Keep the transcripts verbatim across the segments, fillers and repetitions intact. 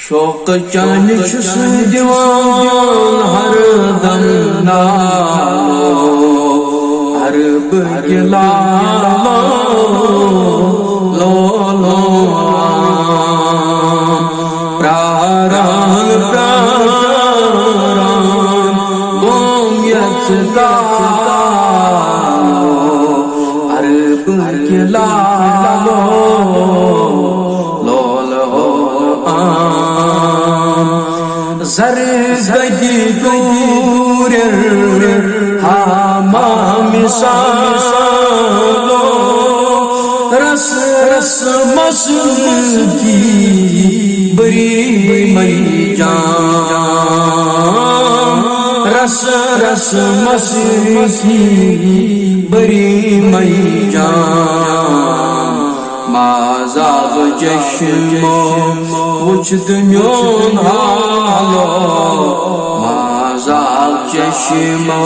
شوقہٕ چانہِ چھُس دِوان ہر دم نالو، عربہٕ کہِ لالو، لولو۔ پراران پراران گوم یژھ کالو، عربہٕ کہِ لالو، لولو۔ زردگی گورر ہما مثالو، رس رس مسکی بری مئی جان، رس رس مسکی بری مئی جان۔ مازاغ چشمو وُچھتہٕ میون حالو، مازاغ چشمو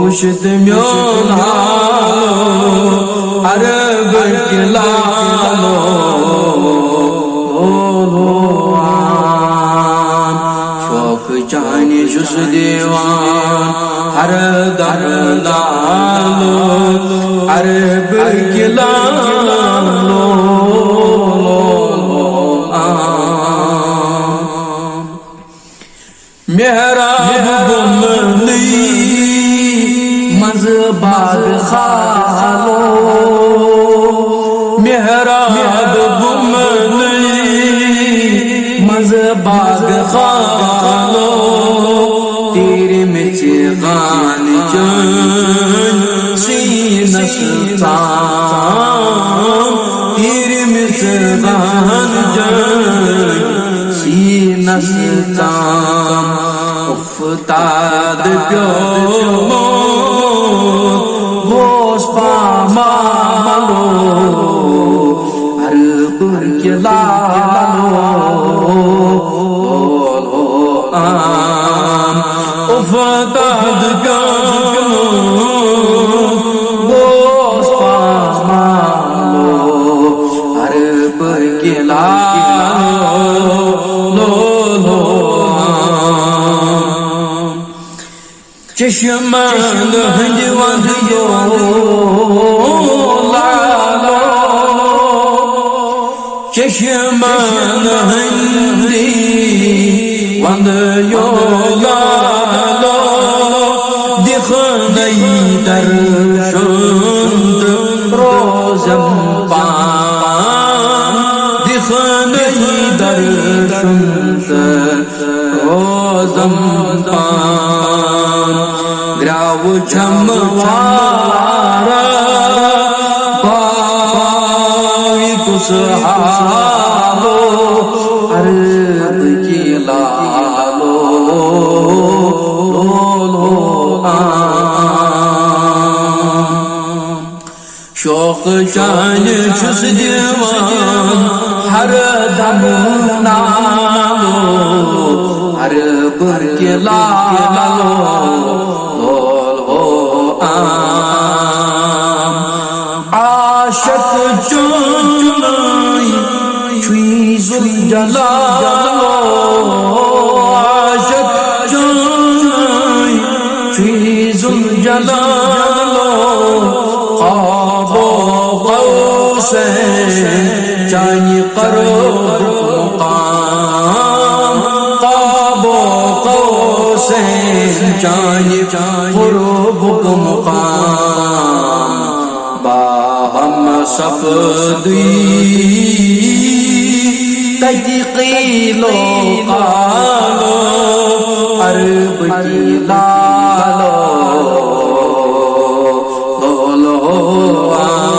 وُچھتہٕ میون حالو، عربہٕ کہِ لالو، لولو۔ شوقہٕ چانہِ چھُس دِوان ہر دم نالو، عربہٕ کہِ لالو۔ محراب گوٚمنٕے منٛزٕ باغ خالو، محراب گوٚمنٕے منٛزٕ باغ خالو، تیرِ مِژِ غانہٕ جٲنۍ سیٖنس ژام، تیرِ مِژِ غانہٕ جٲنۍ سیٖنس ژام۔ اُفتاد پیومُت گوس پامالو، عربہٕ کہِ لالو، لولو۔ آم۔ اُفتاد پیومُت گوس پامالو، عربہٕ کہِ لالو، لولو۔ آم۔ چشمن ہٕنٛدِ وَندٕ یو لالو، چشمن ہٕنٛدِ وَندٕ یو لالو، دِکھ نَے درشُن تہٕ روزم پان، دِکھ نَے درشُن تہٕ روزم پان۔ گراو چھم وارا باوی کس حالو، عرب کی لالو، لولو آن۔ شوق چانہِ چھُس دِوان ہر دم نالو، عرب کی لالو، لولو آن۔ عاشق چونی چھُے ذوالجلالو، عاشق چونی چھُے ذوالجلالو، قاب قوسین چانہِ قربُک مقام، قاب قوسین چانہِ قربُک مقام۔ باہم سپدی تتہِ قیل و قالو، عرب کی لالو، لولو آن۔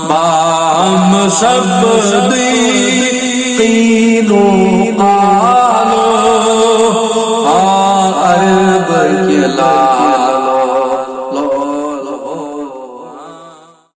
باہم سپدی قیل